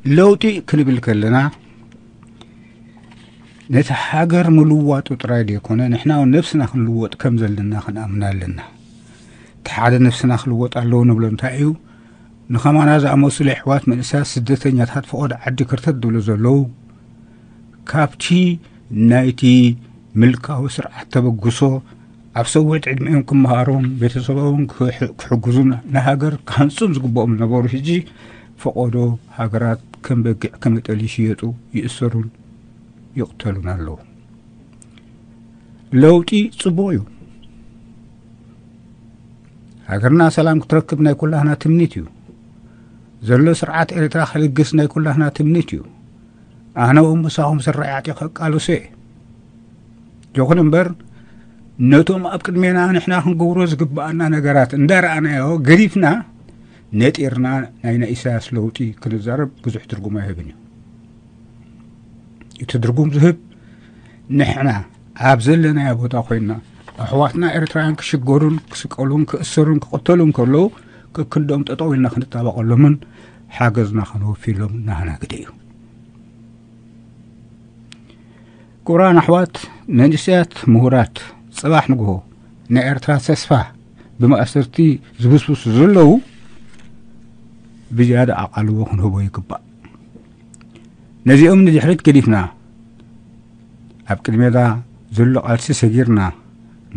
ለውጢ ክንብል ከለና ነቲ ሃገር ምልዋጡ ጥራይ ዘይኮነ፣ ንሕና እውን ነብስና ክንልወጥ ከም ዘለና ክንኣምን ኣለና። እቲ ሓደ ነብስና ክልወጥ ኣለዎ ንብሎ እንታይ እዩ? ንኸማና ዝኣመሰሉ ኣሕዋት መንእሰያት ስደተኛታት ፈቐዶ ዓዲ ክርተት ዝብሉ ዘለዉ፣ ካብቲ ናይቲ ምልካዊ ስርዓት ተበግሶ ኣብ ሰውዕት ዕድሚኦም ክመሃሮም፣ ቤተሰቦም ክሕ-፣ ክሕግዙን ንሃገር ክሃንጹን ዝግብኦም ዝነበሩ፣ ሕጂ ፈቐዶ ሃገራት ከም በጊዕ ከመጠል ይሽየጡ፣ ይእሰሩን ይቕተሉን ኣለዉ። ለውጢ ጽቡቕ እዩ። ሃገርና ሰላም ክትረክብ ናይ ኩላህና ትምኒት እዩ። ዘሎ ስርዓት ኤርትራ ክልግስ ናይ ኩላህና ትምኒት እዩ። ኣነ እውን ምሳኹም ስራይ ኣዕጢ ከቃልሶ እየ። ይኹን እምበር፣ ነቶም ኣብ ቅድሜና ንሕና ክንገብሮ ዝግብኣና ነገራት እንዳረኣናዮ ገዲፍና ነጢርና ናይ ናይ ኢሳያስ ለውጢ ክንዛረብ ብዙሕ ትርጉም ኣይህብን እዩ። እቲ ትርጉም ዝህብ ንሕና ኣብ ዘለናዮ ቦታ ኮይንና ኣሕዋትና ኤርትራውያን ክሽገሩን ክስቀሉን ክእሰሩን ክቕተሉን ከለዉ ከክንዶም ጠጠው ኢልና ክንጣበቐሎምን ሓገዝና ከነወፍየሎም ናህና ግደ እዩ። ክቡራን ኣሕዋት መንእሰያት ምሁራት ጽባሕ ንግሆ ናይ ኤርትራ ተስፋ ብማእሰርቲ ዝብስብሱ ዘለዉ ብዝያዳ ኣቓልቦ ክንህቦ ይግባእ። ነዚኦም ንድሕሪት ገዲፍና ኣብ ቅድሜና ዘሎ ቃልሲ ሰጊርና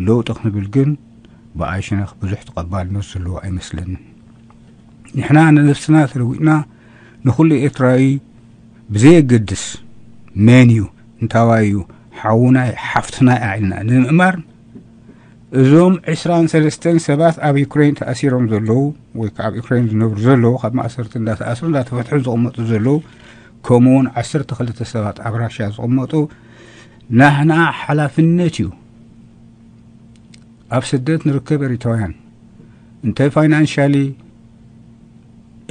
ለውጢ ክንብል ግን ብኣይ ሸነኽ ብዙሕ ተቐባልነት ዘለዎ ኣይመስለንን። ንሕና ንነብስና ተለዊጥና ንኹሉ ኤርትራዊ ብዘየገድስ መን እዩ፣ እንታዋይ እዩ፣ ሓውናይ ሓፍትናይ ኣዒልና ንምእማር እዞም ዕስራን ሰለስተን ሰባት ኣብ ዩክሬን ተኣሲሮም ዘለዉ ወይ ከዓ ኣብ ዩክሬን ዝነብሩ ዘለዉ ካብ ማእሰርቲ እንዳተኣስሩ እንዳተፈትሑ ዝቕመጡ ዘለዉ ከምኡውን ዓሰርተ ክልተ ሰባት ኣብ ራሽያ ዝቕመጡ ናህና ሓላፍነት እዩ። ኣብ ስደት ንርከብ ኤሪትራውያን እንተ ፋይናንሻሊ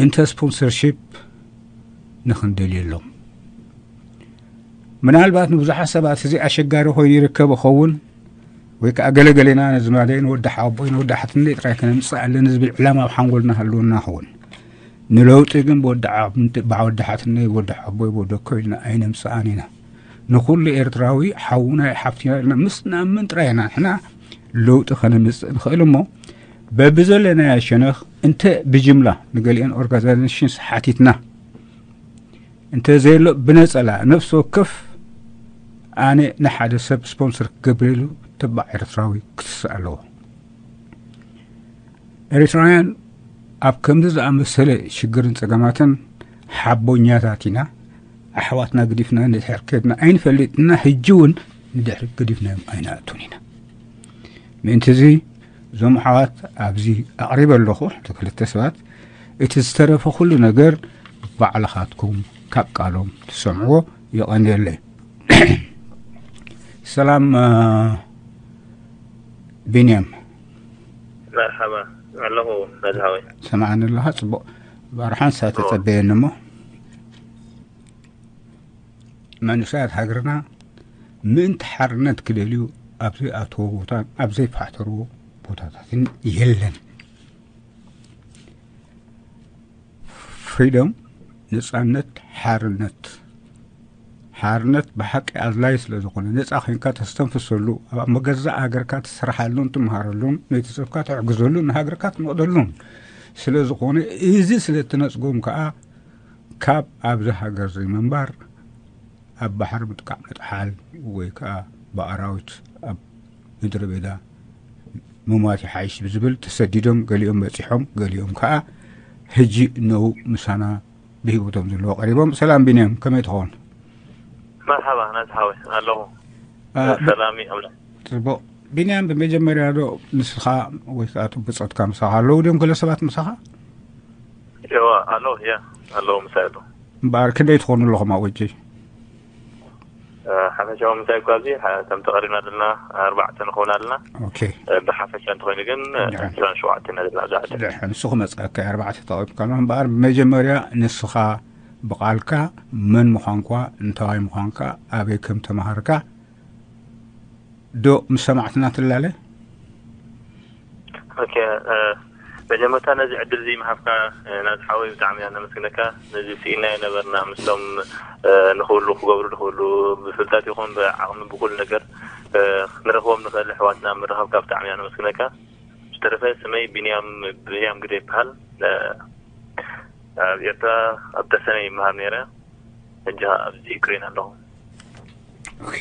እንተ ስፖንሰርሺፕ ንኽንደልየሎም ምናልባት ንብዙሓት ሰባት እዚ ኣሸጋሪ ኮይኑ ይርከብ ይኸውን ወይ ከዓ ገለገሌና ነዝማደይ ንወዲ ሓቦይ ንወዲ ሓትነይ ጥራይ ከነምፅእ ኣለኒ ዝብል ዕላማ ኣብ ሓንጎልና ሃልወና ይኸውን። ንለውጢ ግን ብወዲ ሓትነይ ብወዲ ሓቦይ ብወደኮ ኢልና ኣይነምፅኣን ኢና። ንኩሉ ኤርትራዊ ሓውና ሓፍትና ኢልና ምስ ናምን ጥራይ ኢና ንሕና ለውጢ ከነምፅእ ንኽእል እሞ በብዘለናዮ ሸነኽ እንተ ብጅምላ ንገሊአን ኦርጋናይዜሽንስ ሓቲትና እንተ ዘየሎ ብነጸላ ነፍሲ ወከፍ ኣነ ንሓደ ሰብ ስፖንሰር ክገብረሉ ተባዕ ኤርትራዊ ክትስእ ኣለዎ። ኤርትራውያን ኣብ ከምዚ ዝኣመሰለ ሽግርን ጸገማትን ሓቦኛታት ኢና። ኣሕዋትና ግዲፍና ንድሕር ከድና ኣይንፈልጥና ሕጂ እውን ንድሕር ገዲፍናዮም ኣይንኣቱን ኢና። ምእንቲ እዚ እዞም ኣሕዋት ኣብዚ ኣቕሪበ ኣለኹ ክልተ ሰባት እቲ ዝተረፈ ኩሉ ነገር ባዕልኻትኩም ካብ ቃሎም ትሰምዕዎ። ይቐንየለይ። ሰላም ቢንያም። መርሓባ ኣለኹ መዝሃወይ። ሰማዕኒ ኣለኻ ጽቡቕ። ብኣርሓን ሳተ ጸበየኒ እሞ መንእሰያት ሃገርና ምእንቲ ሓርነት ክደልዩ ኣብ ዘይኣትዎ ቦታን ኣብ ዘይፋሕተርዎ ቦታታትን የለን። ፍሪደም፣ ነጻነት፣ ሓርነት። ሓርነት ብሓቂ ኣድላይ ስለ ዝኾነ፣ ነጻ ኮይንካ ተስተንፍሰሉ፣ ኣብ መገዛእ ሃገርካ ትስርሓሉን ትምሃረሉን፣ ቤተሰብካ ትሕግዘሉን ንሃገርካ ትመቕደሉን ስለ ዝኾነ፣ እዚ ስለ እትነጽጎም ከኣ ካብ ኣብዚ ሃገር እዚ ምንባር ኣብ ባሕሪ ምጥቃዕ ምጥሓል ወይ ከኣ ብኣራዊት ኣብ ምድረ በዳ ምሟት ይሓይሽ ብዝብል ተሰዲዶም ገሊኦም በጺሖም ገሊኦም ከኣ ሕጂ ነው ምሳና ብህይወቶም ዘለዎ ቀሪቦም። ሰላም ቢንያም ከመይ ትኸውን? መርሓባ ናቲ ሓወይ ኣለኹ። ሰላም ኣምላኽ። ጽቡቕ። ቢንያም ብመጀመርያ ዶ ንስኻ ወይ ከኣ ብጾትካ ምሳኻ ኣለዉ ድዮም ገለ ሰባት ምሳኻ? እዋ ኣለዉ እያ ኣለዉ ምሳይ ኣለዉ። እምበኣር ክንደይ ትኾኑ ኣለኹም ኣብኡ ሕጂ? ሓፈሻዊ ምሳይ እኳ እዚ ከምቲ ቀሪብና ዘለና ኣርባዕተ ንኸውን ኣለና። ኦኬ። ብሓፈሻ እንተኾይኑ ግን ዕስራን ሸውዓተን ኢና ዘለና ኣብዚ ዓዲ። ደሓን ንሱ ክመጽኣካ ኣርባዕተ ተቐቢልካ ኣለኹ። እምበኣር ብመጀመርያ ንስኻ ብቓልካ መን ምዃንኳ እንታዋይ ምዃንካ ኣበይ ከም ተማሃርካ ዶ ምስ ሰማዕትና ትላለ? ኦኬ። መጀመርታ ነዚ ዕድል እዚ ምሃብካ፣ እ፣ ናዝሓወይ ብጣዕሚ ኢና ነመስግነካ። ነዚ ስኢናዮ ነበርና ምስቶም፣ እ፣ ንኽብሉ ክገብሩ ንኽብሉ ብፍልጠት ይኹን ብዓቕሚ ብኩሉ ነገር፣ እ፣ ክንረኽቦም ንኽእል ኣሕዋትና ምርኻብካ ብጣዕሚ ኢና ነመስግነካ። ዝተረፈ ስመይ ቢንያም፣ ቢንያም ግደ ይበሃል። እ፣ ኣብ ኤርትራ ኣብ ተሰነ ይመሃር ነይረ። ሕጂ ኣብዚ ዩክሬን ኣለኹ። ኦኬ።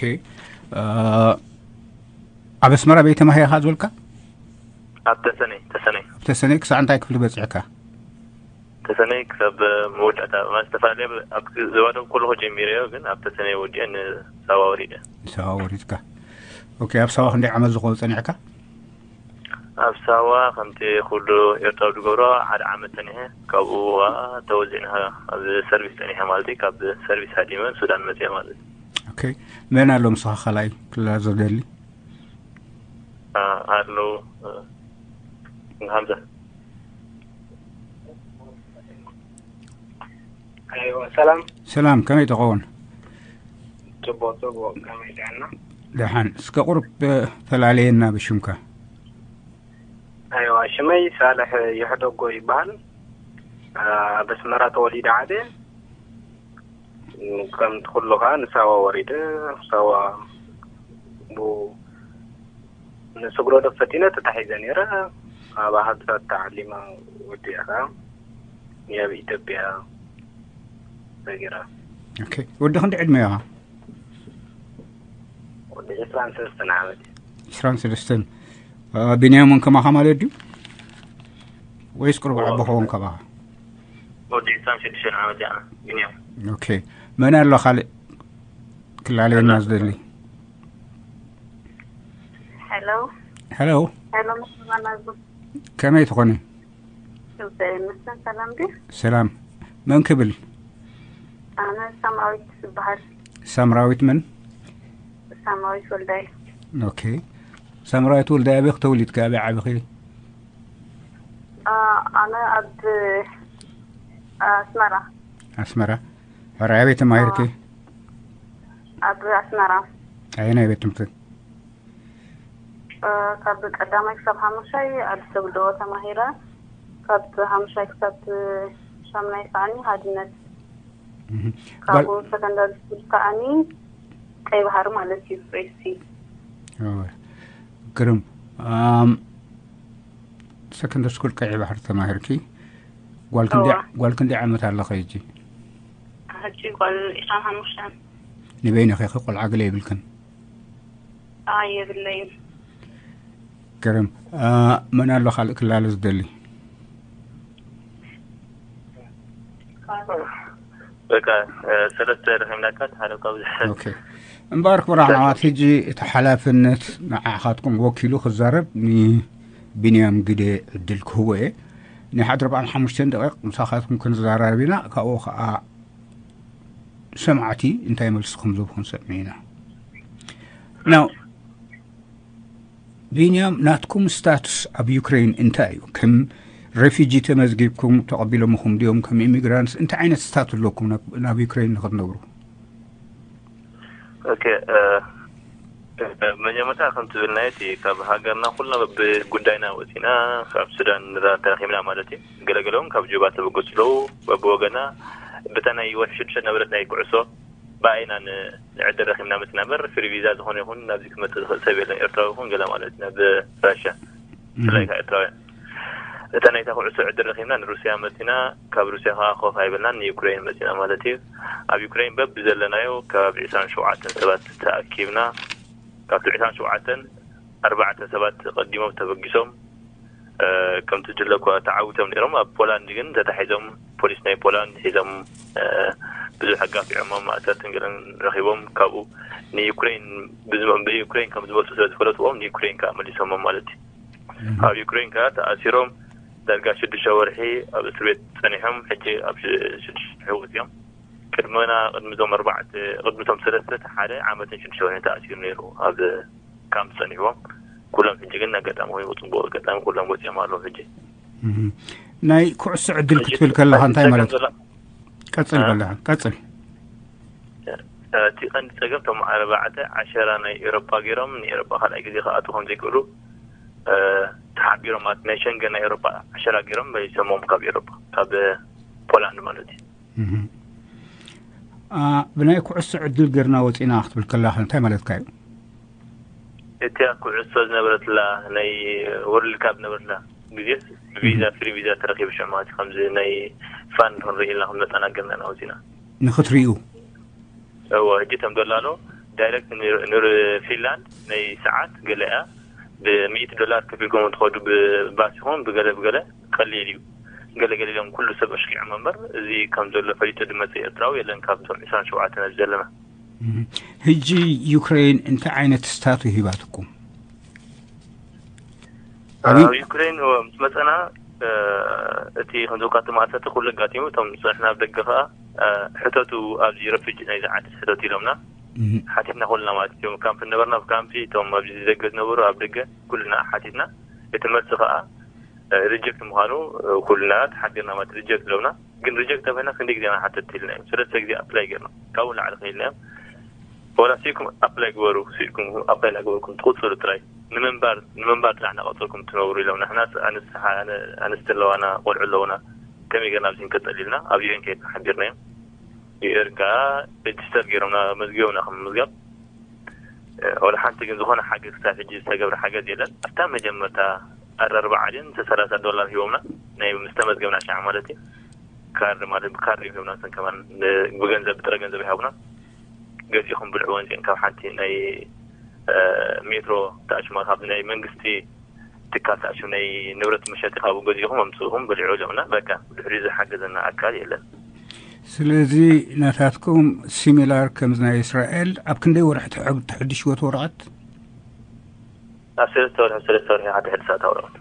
ኣብ ኣስመራ ቤት ተማሂርካ ዝበልካ? ኣብ ተሰነይ ተሰነይ ኣብ ተሰነይ ክሳዕ እንታይ ክፍሊ በጺሕካ? ተሰነይ ክሳብ መወዳእታ ማለት ዝተፈላለየ ኣብ ዝባደም ከለኹ ጀሚረዮ፣ ግን ኣብ ተሰነይ ወዲአ ንሳዋ ወሪደ። ሳዋ ወሪድካ። ኦኬ። ኣብ ሳዋ ክንደይ ዓመት ዝኾነ ጸኒዕካ? ኣብ ሳዋ ከምቲ ኩሉ ኤርትራዊ ዝገብሮ ሓደ ዓመት ጸኒሐ፣ ካብኡ ተወዚዕና ኣብ ሰርቪስ ጸኒሐ ማለት እዩ። ካብ ሰርቪስ ሃዲመ ሱዳን መጽአ ማለት እዩ። ኦኬ። መን ኣሎ ምሳኻ ካልኣይ ክላ ዝደሊ? ኣሎ። ሃምዛ። ኣይዋ ሰላም። ሰላም፣ ከመይ ትኸውን? ጽቡቅ ጽቡቅ፣ ከመይ ጥዕና? ደሓን። እስከ ቁሩብ ተላለየና ብሽምካ። ኣይዋ፣ ሽመይ ሳልሕ ይሕደጎ ይበሃል። ኣብ ኣስመራ ተወሊደ ዓደ። ከምቲ ኩሉ ከዓ ንሳዋ ወሪደ። ሳዋ ቡ ንስግሮ ዶ ፈቲነ ተታሒዘ ነይረ። ኣብ ኣሃዱታ ተዓሊማ ወዲኣ ከዓ ናብ ኢትዮጵያ ሰጊራ። ኦኬ። ወዲ ክንዲ ዕድመ ኢኻ? ወዲ ዕስራን ሰለስተን ዓመት። ዕስራን ሰለስተን። ቢንያም እውን ከማኻ ማለት ድዩ? ወይስ ቅርብ ዓቢ ኸውን ከማኻ? ወዲ ዕስራን ሽዱሽተን ዓመት እያ ቢንያም። ኦኬ። መን ኣሎ ካልእ ክላለየና ዝደሊ? ሄሎ። ሄሎ። ሄሎ፣ መርሓባ ናዝጉ። ከመይ ትኾኒ? ክብረ ይመስገን። ሰላም ድዩ? ሰላም። መን ክብል? ኣነ ሳምራዊት ዝበሃል። ሳምራዊት መን? ሳምራዊት ወልዳይ። ኦኬ። ሳምራዊት ወልዳይ፣ ኣበይ ተወሊድኪ? ኣበይ ዓቢኺ? ኣ፣ ኣነ ኣብ ኣስመራ። ኣስመራ። ሕራይ ኣበይ ተማሂርኪ? ኣብ ኣስመራ። ኣየናይ ቤት ትምህርቲ? እ፣ ካብ ቀዳማይ ክሳብ ሓሙሻይ ኣብ ሰግዶ ተማሂረ። ካብ ሓሙሻይ ክሳብ ሻምናይ ከዓኒ ሃድነት። እህ። ካብኡ ሰከንዳሪ ስኩል ከዓኒ ቀይ ባህር ማለት እዩ፣ ሬድ ሲ። እወ። ግርም። ኣም፣ ሰከንዳሪ ስኩል ቀይ ባህር ተማሂርኪ። ጓል ክንደይ፣ እወ። ጓል ክንደይ ዓመት ኣለኺ ሕጂ? ሕጂ ጓል ዒስራን ሓሙሽተን። ንበይንኺ ኢኺ፣ ቆልዓ ገለ የብልክን? ኣይ፣ የብለይን። ግርም። አ፣ መን ኣሎ ካልእ ክላለ ዝደሊ? በቃ፣ እ፣ ሰለስተ ረኺብናካ፣ ሓደ ካብ ዝሕል። ኦኬ። እምበኣር ክቡር ኣሕዋት፣ ሕጂ እቲ ሓላፍነት ንዓኻትኩም ወኪሉ ክዛረብ ንቢንያም ግደ ዕድል ክህቦ እየ። ናይ ሓደ ኣርብዓን ሓሙሽተን ደቂቕ ምሳኻትኩም ክንዘራረብ ኢና። ካብኡ ኸዓ ሰማዕቲ እንታይ መልሲ ከም ዝህቡ ክንሰምዕ ኢና። ናው ቢንያም፣ ናትኩም ስታቱስ ኣብ ዩክሬን እንታይ እዩ? ከም ሬፊጂ ተመዝጊብኩም ተቐቢሎምኹም ድዮም? ከም ኢሚግራንትስ እንታይ ዓይነት ስታቱስ ኣለኩም ናብ፣ ናብ ዩክሬን ንኽትነብሩ? ኦኬ፣ እ፣ መጀመርታ ከም ትብልናዮ እቲ ካብ ሃገርና ኩልና በብጉዳይና ወፂና ካብ ሱዳን ንራ ተረኺብና ማለት እዩ። ገለገለ እውን ካብ ጁባ ተበገሱ ኣለዉ። በብወገና ብታ ናይ ወርሒ ሽዱሽተ ነበረት ናይ ኩዕሶ ብኣይና ን-፣ ንዕድል ረኺብና መፂና እምበር ፍሪ ቪዛ ዝኾነ ይኹን ናብዚ ክመፅእ ዝኽእል ሰብ የለን። ኤርትራዊ ይኹን ገለ ማለት ናብ ራሽያ ብፍላይ ካብ ኤርትራውያን። እታ ናይታ ኩዕሶ ዕድል ረኺብና ንሩስያ መፂና፣ ካብ ሩስያ ከዓ ኮፍ ኣይበልናን ንዩክሬን መፂና ማለት እዩ። ኣብ ዩክሬን በቢ ዘለናዮ ካብ ዒስራን ሸውዓተን ሰባት ተኣኪብና፣ ካብቲ ዒስራን ሸውዓተን ኣርባዕተ ሰባት ቀዲሞም ተበጊሶም፣ እ፣ ከምቲ ድለ እኳ ተዓዊቶም ነይሮም። ኣብ ፖላንድ ግን ተታሒዞም፣ ፖሊስ ናይ ፖላንድ ሒዞም፣ እ፣ ብዙሕ ኣጋፊዖሞም፣ ማእሰርትን ገለን ረኺቦም። ካብኡ ንዩክሬን ብዝመ-፣ ብዩክሬን ከም ዝመፁ ስለ ዝፈለጥዎም ንዩክሬን ከዓ መሊሶሞም ማለት እዩ። ኣብ ዩክሬን ከዓ ተኣሲሮም ዳርጋ ሽዱሽተ ወርሒ ኣብ እስር ቤት ጸኒሖም፣ ሕጂ ኣብ ሽ-፣ ሽዱሽተ ወርሒ ወጺኦም። ቅድመና፣ ቅድሚ እዞም ኣርባዕተ፣ ቅድሚ እቶም ሰለስተ፣ ሓደ ዓመትን ሽዱሽተ ወርሒ ተኣሲሩ ነይሩ ኣብ ካምፕ ጸኒሕዎም። ኩሎም ሕጂ ግን ኣጋጣሚ ኮይኑ ጽቡቕ ኣጋጣሚ ኩሎም ወጺኦም ኣለዉ ሕጂ። እህ። ናይ ኩዕሶ ዕድል ሕጂ ክትብል ከለኻ እንታይ ማለት እዩ? ቀጽል እ? በላ፣ ቀጽል። እቲ ቀንዲ ጸገም እቶም ኣርባዕተ ዓሸራ ናይ ኤውሮጳ ገይሮም ንኤውሮጳ ካልኣይ ግዜ ክኣትዉ ከም ዘይክእሉ ተሓቢሮም፣ ማለት ናይ ሸንገን ናይ ኤሮፓ ኣሸራጊሮም መሊሶሞም ካብ ኤሮፓ፣ ካብ ፖላንድ ማለት እዩ። ብናይ ኩዕሶ ዕድል ገርና ወፂና ክትብል ከላኸ እንታይ ማለትካ እዩ? እቲያ ኩዕሶ ዝነበረትላ ናይ ወርልድ ካፕ ነበረትላ ግዜ ብቪዛ፣ ፍሪ ቪዛ ተረኪቡ ሽዑ ማለት እዩ። ከምዚ ናይ ፋን ክንርኢ ኢልና ክንመፃና ገርና ኢና ወፂና። ንክትሪኡ እዎ፣ ሕጂ ተም ዶላሎ ዳይረክት ንፊንላንድ ናይ ሰዓት ገለ እያ፣ ብሚእቲ ዶላር ከፊልኩም ትኸዱ፣ ብባስ ይኹን ብገለ ብገለ ቀሊል እዩ። ገለ ገለ ኢሎም ኩሉ ሰብ ኣሽኪዖም እምበር፣ እዚ ከም ዘሎ ፈሊጡ ዝመፅእ ኤርትራዊ የለን ካብቶም ዕስራን ሸውዓተን ኣብዚ ዘለና። ሕጂ ዩክሬን እንታይ ዓይነት ስታቱ ሂባትኩም? ኣብ ዩክሬን ምስ መፀና፣ እቲ ከምዚ ካ ተማእሰርቲ ኩሉ ኣጋጢሙ፣ እቶም ዝፀንሕና ኣብ ደገ ከዓ ሕተቱ፣ ኣብዚ ረፊጂ ናይዚ ዓዲ ሕተቱ ኢሎምና። ሓቲትና ኩልና ማለት እዮም። ካምፕ ነበርና፣ ኣብ ካምፕ እቶም ኣብዚ ደገ ዝነበሩ ኣብ ደገ ኩልና ሓቲትና። እቲ መልሲ ከዓ ሪጀክት ምዃኑ ኩልና ተሓቢርና ማለት ሪጀክት ኢሎምና። ግን ሪጀክት ተባሂልና ክንደይ ግዜ ኢና ሓተት ኢልና እዮም። ሰለስተ ግዜ ኣፕላይ ገርና፣ ካብኡ ንላዕሊ ከይልና እዮም። ወላ ስኢኩም ኣፕላይ ግበሩ፣ ስኢኩም ኣፕላይ እናገበርኩም ትቕፅሉ ጥራይ፣ ንምንባር ንምንባር ጥራሕ እናቐፀልኩም ትነብሩ ኢሎም። ንሕና ኣንስቲ ኣለዋና፣ ቆልዑ ኣለውና፣ ከመይ ገርና ኣብዚ ንቀፀል ኢልና ኣብ ዩኤን ከይድና ሓቢርና እዮም። ዩኤን ከዓ ሬጅስተር ገይሮምና፣ መዝጊቦምና ከም ምዝጋብ። ወላ ሓንቲ ግን ዝኾነ ሓገዝ ክሳብ ሕጂ ዝተገብረ ሓገዝ የለን። ኣብታ መጀመርታ ኣረርባ ዓልን ሰላሳ ዶላር ሂቦምና፣ ናይ ምስ ተመዝገብና ሻዕ ማለት እዩ። ካርድ ማለት ብካርድ እዮም ሂቦምና፣ እተን ከማን ብገንዘብ፣ ብጥረ ገንዘብ ይሃቡና። ገዚእኹም ብልዕዎ፣ እንዚአን ካብ ሓንቲ ናይ ሜትሮ ተኣሽማ፣ ካብ ናይ መንግስቲ ትካል ተኣሽም ናይ ንብረት መሸጢ ካብኡ ገዚእኹም ኣምፅእኹም ብልዑ ኢሎምና። በቃ ብድሕሪ ዝሓገዘና ኣካል የለን። ስለዚ ናታትኩም ሲሚላር ከምዚ ናይ እስራኤል ኣብ ክንደይ ወርሒ ተሐድሽዎ እቲ ወረቐት? ኣብ ሰለስተ ወርሒ፣ ሰለስተ ወርሒ ሓንቲ ሕድሳት ኣውረቕት።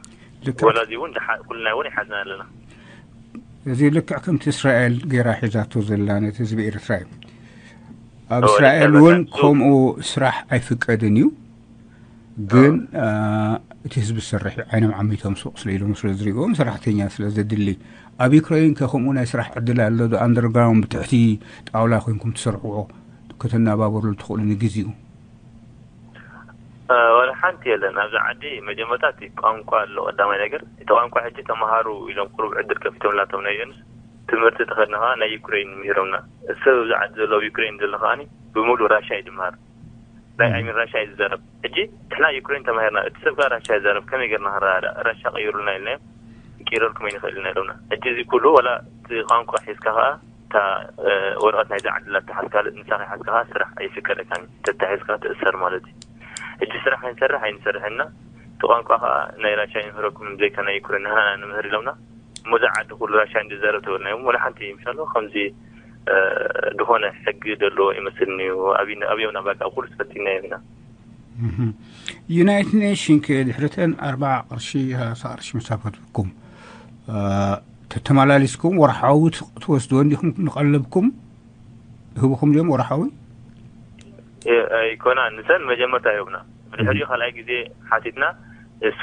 ወላ እዚ እውን ኩልና እውን ይሓዝና ኣለና። እዚ ልክዕ ከምቲ እስራኤል ገይራ ሒዛቶ ዘላ ነቲ ህዝቢ ኤርትራ እዩ። ኣብ እስራኤል እውን ከምኡ ስራሕ ኣይፍቀድን እዩ። ግን እቲ ህዝቢ ዝሰርሕ እዩ። ዓይኖም ዓሚቶም ሱቕ ስለ ኢሎም ስለ ዝሪእዎም ሰራሕተኛ ስለ ዘድሊ። ኣብ ዩክሬን ከ ከምኡ ናይ ስራሕ ዕድል ኣሎ ዶ? ኣንደርግራውንድ ብትሕቲ ጣውላ ኮይንኩም ትሰርሕዎ ከተናባበሩሉ ትኽእሉ ንግዜኡ? ወላ ሓንቲ የለን። ኣብዚ ዓዲ መጀመርታ እቲ ቋንቋ ኣሎ ቀዳማይ ነገር። እቲ ቋንቋ ሕጂ ተምሃሩ ኢሎም ቁሩብ ዕድል ከፊቶምና እቶም ናይ ዮንስ። ትምህርቲ ተኸድና ከዓ ናይ ዩክሬን ምሂሮምና። ሰብ ኣብዚ ዓዲ ዘሎ ኣብ ዩክሬን ዘሎ ከዓኒ ብምሉእ ራሻ እዩ ዝምሃር። ናይ ኣይሚን ራሻ እዩ ዝዛረብ። ሕጂ ንሕና ዩክሬን ተማሂርና፣ እቲ ሰብ ከዓ ራሻ ይዛረብ፣ ከመይ ገርና ክረዳዳእ? ራሻ ቀይሩልና ኢልናዮም። ቀይረልኩም ኣይንኽእል ኢና ኢሎምና። ሕጂ እዚ ኩሉ ዋላ እቲ ቋንቋ ሒዝካ ከዓ እታ ወረቐት ናይዛ ዓዲ ላታ ሓዝካ ንሳ ከይሓዝካ ከዓ ስራሕ ኣይፍቀደካን እዩ። ተታሒዝካ ትእሰር ማለት እዩ። ሕጂ ስራሕ ከይንሰርሕ ኣይንሰርሕና። እቲ ቋንቋ ከዓ ናይ ራሻ ይምህረኩም ዘይካ ናይ ዩክሬን ንሕና ኢና ንምህር ኢሎምና። እሞ እዛ ዓዲ ኩሉ ራሻ እንዲ ዝዛረብ ተበልናዮም። ወላ ሓንቲ ምሻሎ ከምዚ ዝኾነ ሕጊ ደሎ ይመስልኒ እዩ። ኣብዮምና በቃ ኩሉ ተፈቲናዮም ኢና። ዩናይትድ ኔሽን ከ ድሕሪተን ኣርባ ቅርሺ ሰላሳ ቅርሺ መሳፈትኩም ተተመላሊስኩም ወርሓዊ ትወስድዎ እንዲኹም ንቐለብኩም ህብኹም ድዮም ወርሓዊ? ኣይኮና ንሰን መጀመርታ ይህብና። ብድሕሪኡ ካልኣይ ግዜ ሓቲትና እሱ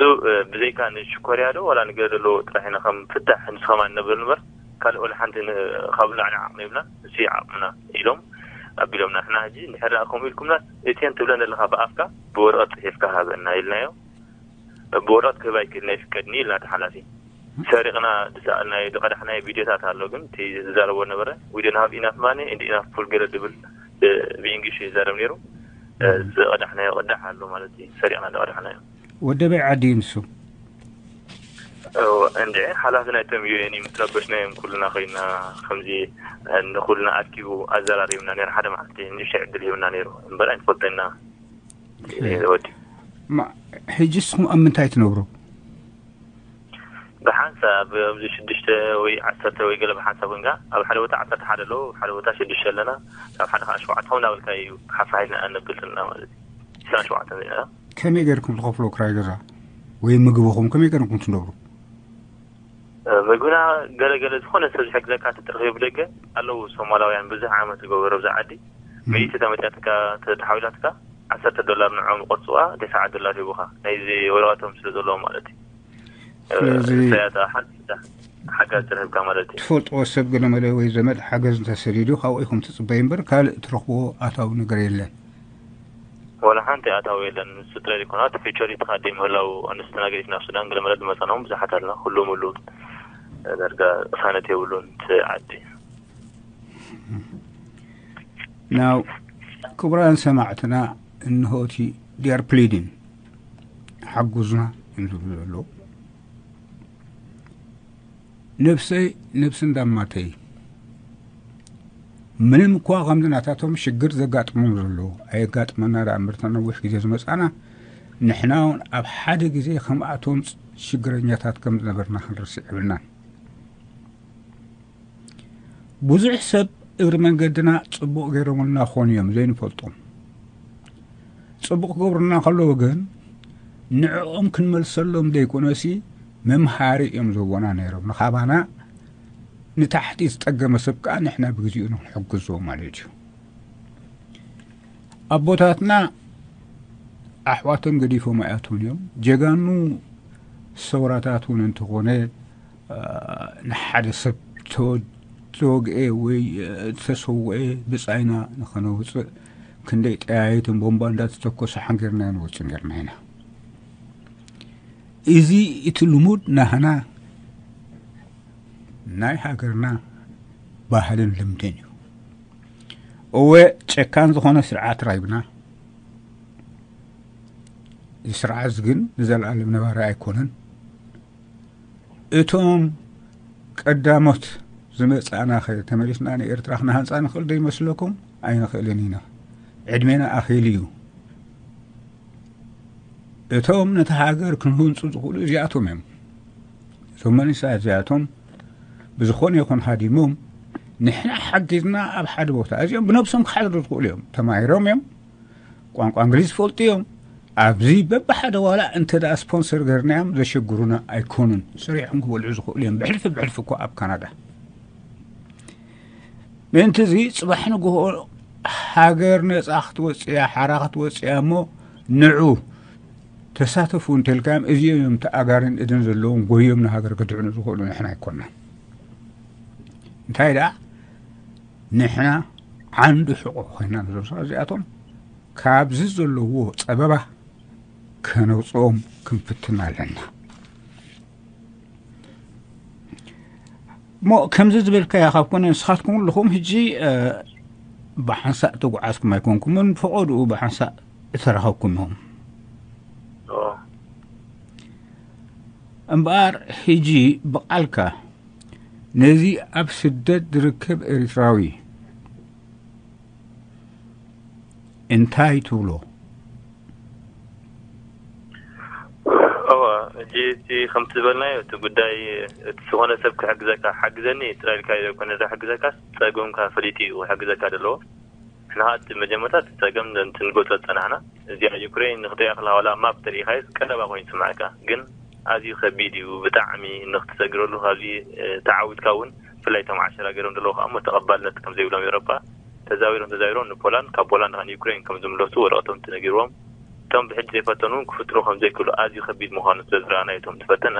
ብዘይካ ንሽኮርያ ዶ ዋላ ንገለ ዘለዎ ጥራሕ ኢና ከም ፍታሕ ንስኸማ ንነብር እምበር ካልእ ወላ ሓንቲ ካብኡ ላዕሊ ዓቕሚ የብልና። እሱ ዓቕምና ኢሎም ኣቢሎምና። ንሕና ሕጂ እንድሕር ደኣ ከምኡ ኢልኩምናስ እትየን ትብለን ዘለኻ ብኣፍካ ብወረቐት ጽሒፍካ ሃበና ኢልናዮ። ብወረቐት ክህብ ኣይክእልን ኣይፍቀድን እዩ ኢልና እቲ ሓላፊ። ሰሪቕና ዝሰኣልናዮ ዝቐዳሕናዮ ቪድዮታት ኣሎ፣ ግን እቲ ዝዛረቦ ነበረ we don't have enough money and enough food ገለ ዝብል ብእንግሊሽ ይዛረብ ነይሩ። ዝቐዳሕናዮ ቅዳሕ ኣሎ ማለት እዩ፣ ሰሪቕና ዝቐዳሕናዮ። ወደበይ ዓዲ እዩ ንሱ። እንድዒ ሓላፊ ናይቶም ዩኤን እዩ። ምስ ረበሽናዮም ኩልና ኮይና ከምዚ ንኩልና ኣኪቡ ኣዘራሪብና ነይሩ። ሓደ መዓልቲ ንእሽተይ ዕድል ሂብና ነይሩ እምበር ኣይንፈልጦ ኢና። ወዲ ሕጂ ንስኹም ኣብ ምንታይ ትነብሩ? ብሓንሳብ ኣብዚ ሽዱሽተ ወይ ዓሰርተ ወይ ገለ ብሓንሳብ ኮይንካ ኣብ ሓደ ቦታ ዓሰርተ ሓደ ኣለዉ፣ ኣብ ሓደ ቦታ ሽዱሽተ ኣለና፣ ካብ ሓደ ከዓ ሸውዓተ ከምኡ እናበልካ እዩ ሓፋሒና ነብል ዘለና ማለት እዩ። ዕስራን ሸውዓተን ዜና ከመይ ገይርኩም ትኸፍሎ ክራይ ገዛ ወይ ምግብኹም ከመይ ገይርኩም ትነብሩ? ምግብና ገለገለ ዝኾነ ሰብ ዝሕግዘካ ተትረኺቡ ብደገ ኣለዉ። ሶማላውያን ብዙሕ ዓመት ዝገበሩ ኣብዛ ዓዲ። ሚእቲ ተመጫትካ ተተሓዊላትካ ዓሰርተ ዶላር ንዖም ቆርፅዋ፣ ተስዓ ዶላር ሂቡኻ ናይዚ ወረቐቶም ስለ ዘለዎም ማለት እዩ። ስለዚ ሰያታ ሓንቲ ሓጋዝ ትረኽብካ ማለት እዩ። ትፈልጥዎ ሰብ ገለመለ ወይ ዘመድ ሓገዝ እንተሰዲዱ ካብኡ ኢኹም ትፅበዩ እምበር ካልእ ትረኽብዎ ኣታዊ ነገር የለን። ወላ ሓንቲ ኣታዊ የለን። ንሱ ጥራይ ዘይኮነ፣ ኣብቲ ፊቸሪት ካዲ ምህላው ኣነስተናገሪት ናብ ሱዳን ገለመለ ዝመጻናውን ብዙሓት ኣለና። ኩሉ ሙሉ ደርጋ ቅሳነት የብሉን እቲ ዓዲ። ናው ክቡራን ሰማዕትና፣ እንሆቲ ዲያር ፕሊድን ሓጉዝና እዮም ዝብሉ ዘለዉ። ነብሰይ ነብሲ እንዳማተይ፣ ምንም እኳ ከምዚ ናታቶም ሽግር ዘጋጥሞም ዘሎ ኣየጋጥመና ደኣ እምበር፣ ነዊሕ ግዜ ዝመጻና፣ ንሕና እውን ኣብ ሓደ ግዜ ከምኣቶም ሽግረኛታት ከም ዝነበርና ክንርስዕ የብልናን። ብዙሕ ሰብ እግሪ መንገድና ጽቡቕ ገይሮምልና ክኾኑ እዮም ዘይንፈልጦም። ጽቡቕ ክገብሩና ከለዉ ግን ንዕኦም ክንመልሰሎም ዘይኮነሲ መምሃሪ እዮም ዝህቦና ነይሮም። ንኻባና ንታሕቲ ዝጠገመ ሰብ ከኣ ንሕና ብግዜኡ ንክንሕግዞ ማለት እዩ። ኣቦታትና ኣሕዋቶም ገዲፎም ኣይኣትውን እዮም። ጀጋኑ ሰውራታት እውን እንተኾነ፣ አ፣ ንሓደ ሰብ ተወ-፣ ተወግኤ ወይ፣ አ፣ ተሰውኤ ብጻይና ንኸነውጽእ ክንደይ ጠያይትን ቦምባ እንዳተተኮሰ ሓንጊርና ንወጽእ ነርና ኢና። እዚ እቲ ልሙድ ናህና ናይ ሃገርና ባህልን ልምድን እዩ። እወ፣ ጨካን ዝኾነ ስርዓት ራይብና። እዚ ስርዓት ግን ንዘለኣለም ነባሪ ኣይኮነን። እቶም ቀዳሞት ዝመጻእናኸ ተመሊስና ንኤርትራ ክነሃንጻ ንኽእል ዶ ይመስለኩም? ኣይንኽእልን ኢና። ዕድሜና ኣኺሉ እዩ። እቶም ነቲ ሃገር ክንህንጹ ዝኽእሉ እዚኣቶም እዮም። እዞም መንእሰያት እዚኣቶም ብዝኾነ ይኹን ሃዲሞም ንሕና ሓጊዝና ኣብ ሓደ ቦታ፣ እዚኦም ብነብሶም ክሓድሩ ዝኽእሉ እዮም። ተማሂሮም እዮም፣ ቋንቋ እንግሊዝ ዝፈልጡ እዮም። ኣብዚ በብሓደ ዋላ እንተ ደኣ ስፖንሰር ገርናዮም ዘሸግሩና ኣይኮኑን። ሰሪሖም ክበልዑ ዝኽእሉ እዮም፣ ብሕልፊ ብሕልፊ እኮ ኣብ ካናዳ። ምእንቲ እዚ ጽባሕ ንግሆ ሃገር ነጻ ክትወጽእ እያ፣ ሓራ ክትወጽእ እያ እሞ ንዑ ተሳተፉ እንተልካዮም፣ እዚኦም እዮም እቲ ኣጋርን እድን ዘለዎም ጎዮም ንሃገር ክድሕኑ ዝኽእሉ፣ ንሕና ኣይኮናን። እንታይ ደኣ ንሕና ዓንዲ ሕቖ ኮይና ነዞም ሰባት እዚኣቶም ካብዚ ዘለዎ ጸበባ ከነውጽኦም ክንፍትን ኣለና። እሞ ከምዚ ዝበልካዮ ካብ ኮነ፣ ንስኻትኩም ኣለኹም ሕጂ፣ እ፣ ብሓንሳእ ተጓዓዝኩም ኣይኮንኩምን፣ ፈቐድኡ ብሓንሳእ እተረኸብኩም ኢኹም። ኦ፣ እምበኣር ሕጂ ብቓልካ ነዚ ኣብ ስደት ዝርከብ ኤርትራዊ እንታይ ትብሎ? እወ፣ ሕጂ እቲ ከምቲ ዝበልናዮ፣ እቲ ጉዳይ፣ እቲ ዝኾነ ሰብ ክሕግዘካ፣ ሓግዘኒ ጥራይ ኢልካ ዘይኮነ ዘሕግዘካ፣ ጸገምካ ፈሊጡ እዩ ክሕግዘካ ዘለዎ። ንሕና እቲ መጀመርታ እቲ ጸገም እንትን ንገጾ ዝጸናሕና፣ እዚኣ ዩክሬን ንክትሪኣ ከለኻ ዋላ ማፕ ተሪኢኻዮ ቀረባ ኮይኑ ይስምዓካ፣ ግን ኣዝዩ ከቢድ እዩ ብጣዕሚ ንክትሰግረሉ። ካብዚ፣ እ፣ ተዓዊትካ እውን፣ ብፍላይ እቶም ዓሸራ ገይሮም ዘለዉ ከኣ እሞ ተቐባልነት ከም ዘይብሎም ኤውሮጳ ተዛዊሮም ተዛዊሮም ንፖላንድ፣ ካብ ፖላንድ ከኣ ንዩክሬን ከም ዝምለሱ ወረቐቶም ተነጊርዎም። እቶም ብሕጂ ዘይፈተኑ እውን ክፍትኑ ከም ዘይክእሉ ኣዝዩ ከቢድ ምዃኑ ስለ ዝረኣናዮ እቶም ዝፈተና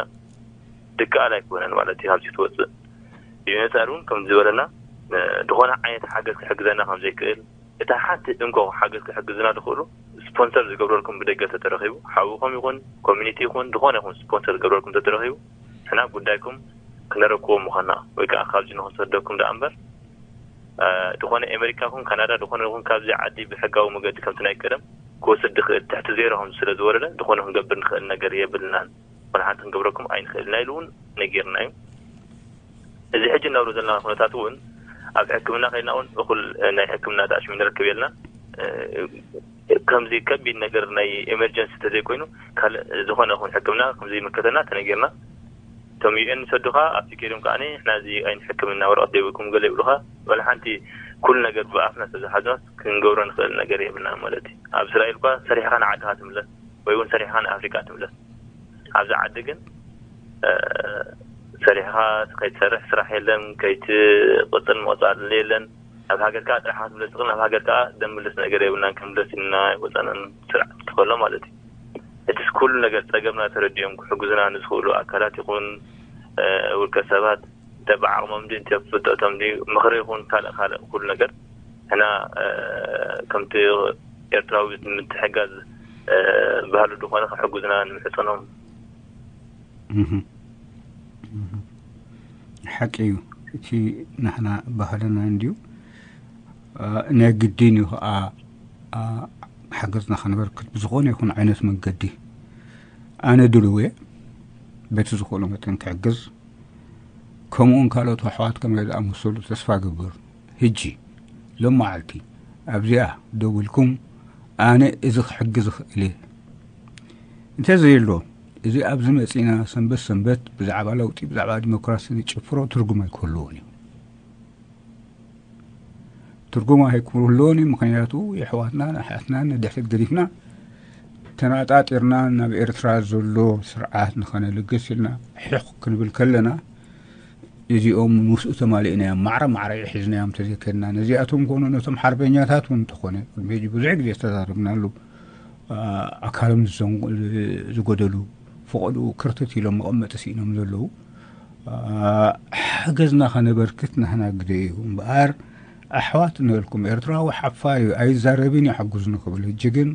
ድከኣል ኣይኮነን ማለት እዩ። ካብዚ ክትወጽእ ብመጻር እውን ከም ዝበለና፣ እ፣ ዝኾነ ዓይነት ሓገዝ ክሕግዘና ከም ዘይክእል፣ እታ ሓንቲ እንኮ ሓገዝ ክሕግዝና ዝኽእሉ ስፖንሰር ዝገብረልኩም ብደገ ተተረኺቡ፣ ሓውኹም ይኹን ኮሚኒቲ ይኹን ዝኾነ ይኹን ስፖንሰር ዝገብረልኩም ተተረኺቡ፣ ንሕና ጉዳይኩም ክነረክቦ ምዃንና ወይ ከዓ ካብዚ ንኽንሰደኩም ደኣ እምበር፣ እ፣ ዝኾነ ኣሜሪካ ይኹን ካናዳ ዝኾነ ይኹን ካብዚ ዓዲ ብሕጋዊ መገዲ ከምቲ ናይ ቀደም ክወስድ ዝኽእል ትሕቲ ዜሮ ከም ስለ ዝወረደ ዝኾነ ክንገብር ንኽእል ነገር የብልናን። ዝኾነ ሓንቲ ክንገብረኩም ኣይንኽእልን ኢና ኢሉ እውን ነጊርና እዩ። እዚ ሕጂ እናብሎ ዘለና ኩነታት እውን ኣብ ሕክምና ከይድና እውን እኹል ናይ ሕክምና ተኣሽሙ ንረክብ የልና። እ፣ ከምዚ ከቢድ ነገር ናይ ኤመርጀንሲ ተዘይኮይኑ ካልእ ዝኾነ ይኹን ሕክምና ከምዘይምልከተና ተነጊርና። እቶም ዩ ኤን ይሰዱኻ፣ ኣብቲ ከይዶም ከኣ ንሕና እዚ ኣይንሕክም ኢና፣ ወረቐት ዘይብልኩም ገለ ይብሉኻ። ወላ ሓንቲ ኩሉ ነገር ብኣፍና ስለ ዝሓዝናስ ክንገብሮ ንኽእል ነገር የብልና ማለት እዩ። ኣብ እስራኤል እኳ ሰሪሕኻ ንዓድኻ ትምለስ ወይ እውን ሰሪሕኻ ንኣፍሪቃ ትምለስ። ኣብዚ ዓዲ ግን፣ እ፣ ሰሪሕኻ ከይትሰርሕ ስራሕ የለን፣ ከይትቕጽል ምቕጻል የለን። ኣብ ሃገርካ ጥራሕ ክትምለስ ትኽእል፣ ናብ ሃገርካ ዘምልስ ነገር የብልናን፣ ክንምለስ ኢልና ወጻናን ስርዓት እንተኸሎ ማለት እዩ። እቲስ ኩሉ ነገር ጸገምና ተረዲኦም ክሕግዙና ንዝኽእሉ ኣካላት ይኹን፣ እ፣ ውልቀ ሰባት፣ እንተ ብዓቕሞም ድዩ፣ እንተ ብፍልጠቶም ድዩ፣ ምኽሪ ይኹን ካልእ ካልእ ኩሉ ነገር ንሕና፣ እ፣ ከምቲ ኤርትራዊ ንምትሕጋዝ ባህሉ ዝኾነ ክሕጉዝና ንምሕፀኖም። ሓቂ እዩ። እቲ ናህና ባህልና እንድዩ፣ ናይ ግዲን እዩ ከዓ ሓገዝና ከነበርክት ብዝኾነ ይኹን ዓይነት መንገዲ። ኣነ ድልው እየ በቲ ዝኽእሎ መጠን ክሕግዝ። ከምኡውን ካልኦት ኣሕዋት ከመይ ዝኣመሰሉ ተስፋ ግብር። ህጂ ሎም መዓልቲ ኣብዚኣ ደው ኢልኩም ኣነ እዚ ክሕግዝ እኽእል እየ እንተዘየሎ፣ እዚ ኣብዚ መጺና ሰንበት ሰንበት ብዛዕባ ለውጢ ብዛዕባ ዲሞክራሲ ንጭፍሮ ትርጉም ኣይክህልዎን እዩ። ትርጉም ኣይክህልዎን እዩ። ምክንያቱ የሕዋትና ንኣሓትና ንድሕሪት ገዲፍና ተናጣጢርና ናብ ኤርትራ ዘሎ ስርዓት ንኸነልግስ ኢልና ሕቕ ክንብል ከለና፣ እዚኦም ምስኡ ተማሊእናዮም ማዕረ ማዕረ ሒዝናዮም ተዘይከድና፣ ነዚኣቶም ኮኑ ነቶም ሓርበኛታት እውን እንተኾነ ቅድሚ ሕጂ ብዙሕ ግዜ ዝተዛረብናሉ፣ ኣካሎም ዝጎደሉ፣ ፈቐድኡ ክርትት ኢሎም መቐመጢ ስኢኖም ዘለዉ ሓገዝና ከነበርክት ናህና ግደ እዩ እምበኣር፣ ኣሕዋት ንበልኩም ኤርትራዊ ሓፋር እዩ ኣይዛረብን እዩ ሓጉዝኒ ክብል። ሕጂ ግን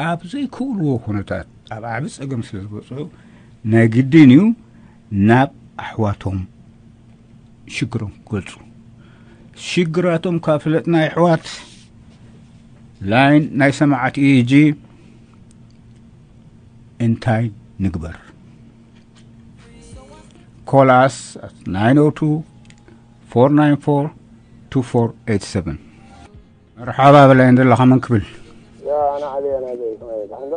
ኣብ ዘይክእልዎ ኩነታት ኣብ ዓቢ ጸገም ስለ ዝበጽሑ ናይ ግድን እዩ ናብ ኣሕዋቶም ሽግሮም ክገልጹ። ሽግራቶም ካብ ፍለጥና ኣሕዋት ላይን ናይ ሰማዓት እዩ። ሕጂ እንታይ ንግበር? Call us at nine oh two, four nine four, two four eight seven. መርሓባ በላይ እንደለኻ መን ክብል? يا أنا علي أنا زي كمان دحين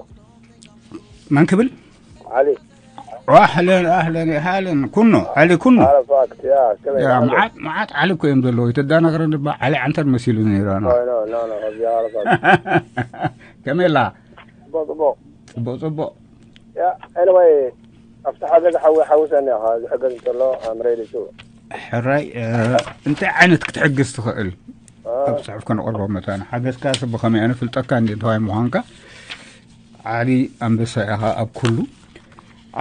መን ክብል? علي ኣህለን ኣህለን ኣህለን ኩኖ ዓሊ ኩኖ عرفات يا كمان ያ መዓት መዓት ዓሊ እኮ እዮም ዘለዉ። የተዳናገረ ንባ ዓሊ ዓንተር መሲሉ ነይሩ ኣና لا لا لا يا عرفات ከመይ ኣላ? بو بو ጽቡቕ ጽቡቕ። يا anyway ኣብቲ ሓገዝ ሓዊ ሓውሰኒ ኢኻ ዝሕገዝ እንተሎ I'm ready to ሕራይ እ፣ እንታይ ዓይነት ክትሕግዝ ትኽእል? ኣብ ጽሑፍ ከነቕርቦ መታን ሓገዝካ ሰብ ብኸመይ ኣነ ፍልጠካ እንዲ እንተዋይ ምዃንካ ዓሊ ኣንበሳ ኢኻ ኣብ ኩሉ።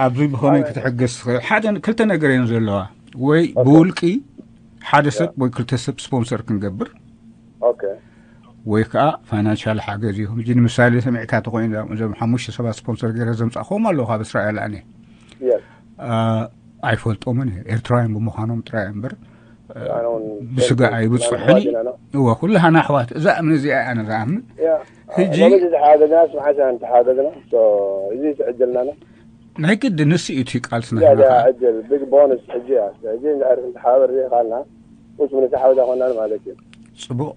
ኣብዚ ብኸመይ ክትሕገዝ ትኽእል? ሓደ ክልተ ነገር እየን ዘለዋ። ወይ ብውልቂ ሓደ ሰብ ወይ ክልተ ሰብ ስፖንሰር ክንገብር okay ወይ ከዓ ፋይናንሻል ሓገዝ እዩ። ሕጂ ንምሳሌ ሰሚዕካ ተኮይኑ እዞም ሓሙሽተ ሰባት ስፖንሰር ገይረ ዘምፃእከዎም ኣለዉ ካብ እስራኤል ኣነ yes ኣይፈልጦምን እየ ኤርትራውያን ብምዃኖም ጥራይ እምበር ኣነ እውን ብስጋ ኣይብፅሑኒ ኣሕዋትና ኢና። እወ ኩሉ ሃና ኣሕዋት እዛ እምኒ እዚኣ ኣነ ዝኣምን ያ ሕጂ ሎሚ እዚ ዝሓገዝና ስምዓት ኢና እንተሓገዝና so እዚ ትዕድልና ናይ ግዲ ንሱ እዩ እቲ ቃልሲ ያ ናህና ዕድል big bonus ሕጂ እያ ሕጂ እንድሕር እንተሓባበር ዘይኻልና ውስ ምንስሓብ ኣይኮናን ማለት እዩ ፅቡቕ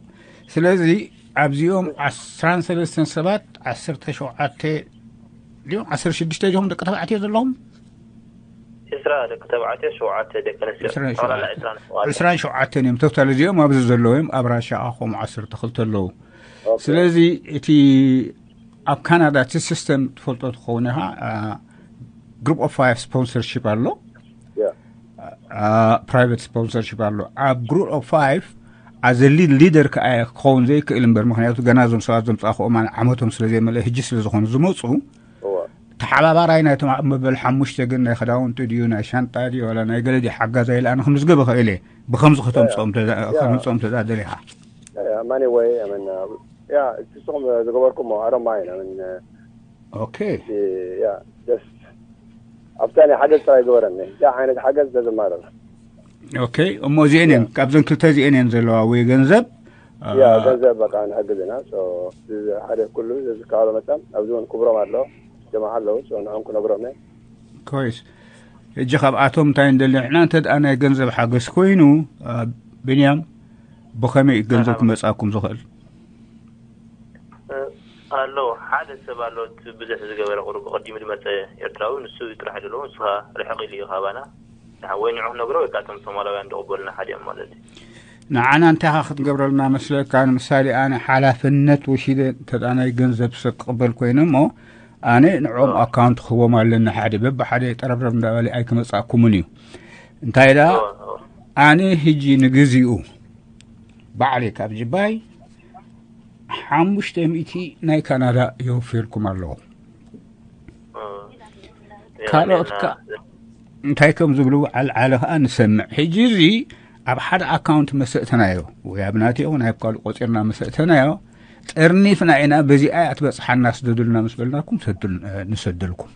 ስለዚ ኣብዚኦም ዓስራን ሰለስተን ሰባት ዓሰርተ ሸውዓተ ድዮም ዓሰርተ ሽዱሽተ ዲኹም ደቂ ተባዕትዮ ዘለኹም ዕስራ ደቂ ተባዕትዮ ሸውዓተ ደቂ ኣንስትዮ ዕስራን ጠቕላላ ሸውዓተ ዕስራን ሸውዓተ ዕስራን ሸውዓተን እዮም ቶታል እዚኦም ኣብዚ ዘለዉ እዮም ኣብ ራሻ ከምኡ ዓሰርተ ክልተ ኣለዉ ስለዚ እቲ ኣብ ካናዳ እቲ ሲስተም ትፈልጦ ትኸውን ኢኻ ግሩፕ ኦፍ ፋይቭ ስፖንሰርሺፕ ኣሎ ያ ፕራይቨት ስፖንሰርሺፕ ኣሎ ኣብ ግሩፕ ኦፍ ፋይቭ ኣዘ ሊድ ሊደር ከዓ ክኸውን ዘይክእል እምበር ምክንያቱ ገና እዞም ሰባት ዘምፃእክኦም ዓመቶም ስለ ዘይመልአ ህጂ ስለ ዝኾኑ ዝመፁ እዋ ተሓባባራይ ናይቶም ኣብ መበል ሓሙሽተ ግን ናይ ክዳውንቲ ድዩ ናይ ሻንጣ ድዩ ዋላ ናይ ገለ ድዩ ሓጋዛይ ኢለ ኣነ ክምዝገብ እኽእል እየ ብከምዚ ከተምፅኦም ተዛ- ያ። ከምፅኦም ተዛደሊኻ ያ ማኒ ወይ ኣመን ያ እስኹም ዝገበርኩሞ ኣሮማይ ኣመን ኦኬ ያ just ኣብታ ናይ ሓገዝ ጥራይ ግበረኒ እንታይ ዓይነት ሓገዝ ተዘማረር ኦኬ እሞ እዚአን እየን ካብዘን ክልተ እዚአን እየን ዘለዋ ወይ ገንዘብ ያ ገንዘብ በቃ ንሕግዝ ኢና so እዚ ሓደ ኩሉ ዝካባቢ መጠን ኣብዚ እውን ክብሮም ኣሎ ጀማዓ ኣለዉ so ንዖም ክነግሮም እየ ኮይስ ሕጂ ካብኣቶም እንታይ እንደሊ ንሕና እንተ ደኣ ናይ ገንዘብ ሓገዝ ኮይኑ አ፣ ብንያም ብኸመይ እዩ ገንዘብ ክመፅኣኩም ዝኽእል ኣሎ ሓደ ሰብ ኣሎ እቲ ብዙሕ ዝገበረ ቁሩብ ቀዲሙ ዝመፀ ኤርትራዊ ንሱ ጥራሕ ዘለዎ ንስኻ ርሕቕ ኢሉ እዩ ካባና ወይ ንዑ ክነግሮ ወይ ከዓ እቶም ሶማላውያን ዝቕበሉና ሓዲኦም ማለት እዩ ንዓና እንታይ ኻ ክትገብረልና መስለካ ንምሳሌ ኣነ ሓላፍነት ወሲደ እንተ ደኣ ናይ ገንዘብ ሰብ ክቕበል ኮይነ እሞ ኣነ ንዕኦም ኣካውንት ክህቦም ኣለኒ ሓደ በብሓደ ጠረብረብ እንዳበለ ኣይክመፅኣኩምን እዩ እንታይ ደኣ ኣነ ህጂ ንግዚኡ ባዕለይ ካብ ጅባይ ሓሙሽተ ሚእቲ ናይ ካናዳ የወፍየልኩም ኣለኹ ካልኦት ከ እንታይ ከም ዝብሉ ዓልዓለ ከዓ ንሰምዕ ሕጂ እዚ ኣብ ሓደ ኣካውንት መሰእተናዮ ወይ ኣብ ናተ ይኹን ኣብ ካልእ ቆፂርና መሰእተናዮ ጠርኒፍና ኢና፣ በዚኣ እያ ትበጽሓና፣ ስደዱልና ምስ በልናኩም ሰዱል-፣ ንሰደልኩም።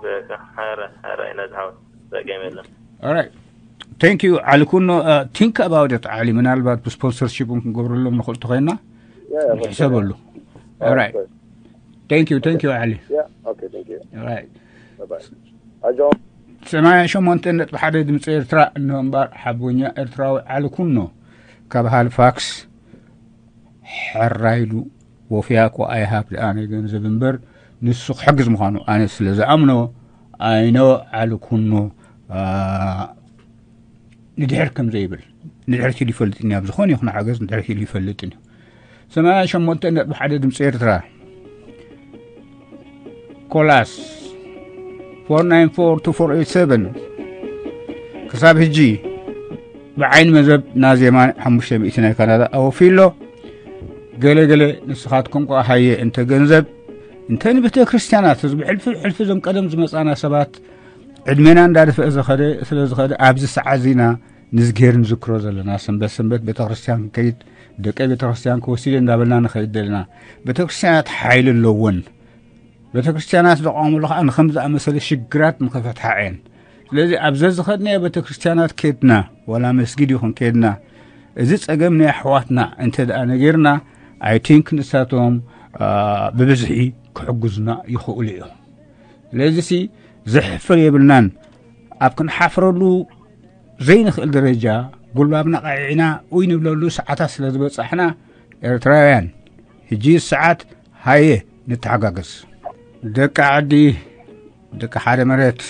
በቃ ሓረ ሓረ ኢና ዝሓወት ጸገም የለን። Alright. Thank you ዓሊ ኩኖ። Think about it ዓሊ፣ ምናልባት ብስፖንሰርሺፕ እውን ክንገብረሎም ንኽእል ተኾይና Yeah, yeah, ንሕሰበሉ። Alright. Okay. Thank you, thank you ዓሊ። Yeah, okay, thank you. Alright. Bye bye. Hi, John. ሰማንያ ሸሞንተ ነጥቢ ሓደ ድምፂ ኤርትራ እንሆ እምበር ሓቦኛ ኤርትራዊ ዓሊ ኩኖ ካብ ሃልፋክስ ሕራይሉ ወፍያኮ ኣይሃብ ደኣ ናይ ገንዘብ እምበር ንሱ ክሕግዝ ምዃኑ ኣነ ስለ ዝኣምኖ ኣይኖ ዓሊ ኩኖ ንድሕር ከም ዘይብል ንድሕር ኢሉ ይፈልጥን እዩ። ኣብ ዝኾነ ይኹን ሓገዝ ንድሕር ኢሉ ይፈልጥን እዩ። ሰማንያ ሸሞንተ ነጥቢ ሓደ ድምፂ ኤርትራ ኮላስ ፎር ናይን ፎር ቱ ፎር ኤይት ሰቨን ክሳብ ሕጂ ብዓይኒ መዘብ ናዜማ ሓሙሽተ ሚእቲ ናይ ካናዳ ኣወፊ ኣሎ። ገለ ገለ ንስኻትኩም ከኣ ሃየ እንተ ገንዘብ እንተ ንቤተ ክርስቲያናት ህዝቢ ሕልፊ ሕልፊ እዞም ቀደም ዝመጻና ሰባት ዕድሜና እንዳደፈአ ዝኸደ ስለ ዝኸደ ኣብዚ ሰዓት ዚና ንዝጌር ንዝክሮ ዘለና ሰንበት ሰንበት ቤተ ክርስቲያን ክንከይድ ደቀ ቤተ ክርስቲያን ክወስድ እንዳበልና ንኸይድ ዘለና ቤተ ክርስቲያናት ሓይሊ ኣለወን። ቤተ ክርስቲያናት ዝቋሙሉ ከዓ ንከም ዝኣመሰለ ሽግራት ንኸፈትሓ እየን። ስለዚ ኣብ ዘዝኸድናዮ ቤተ ክርስቲያናት ከድና ዋላ መስጊድ ይኹን ከድና እዚ ጸገም ናይ ኣሕዋትና እንተ ደኣ ነጊርና I think ንሳቶም ብብዝሒ ክሕግዙና ይኽእሉ እዮም። ስለዚ ሲ ዘሕፍር የብልናን። ኣብ ክንሓፍረሉ ዘይንኽእል ደረጃ ጉልባብና ቃዒዕና ኡይ ንብለሉ ሰዓታት ስለ ዝበጻሕና ኤርትራውያን ሕጂ ሰዓት ሃየ ንተሓጋገዝ። ደቂ ዓዲ ደቂ ሓደ መሬት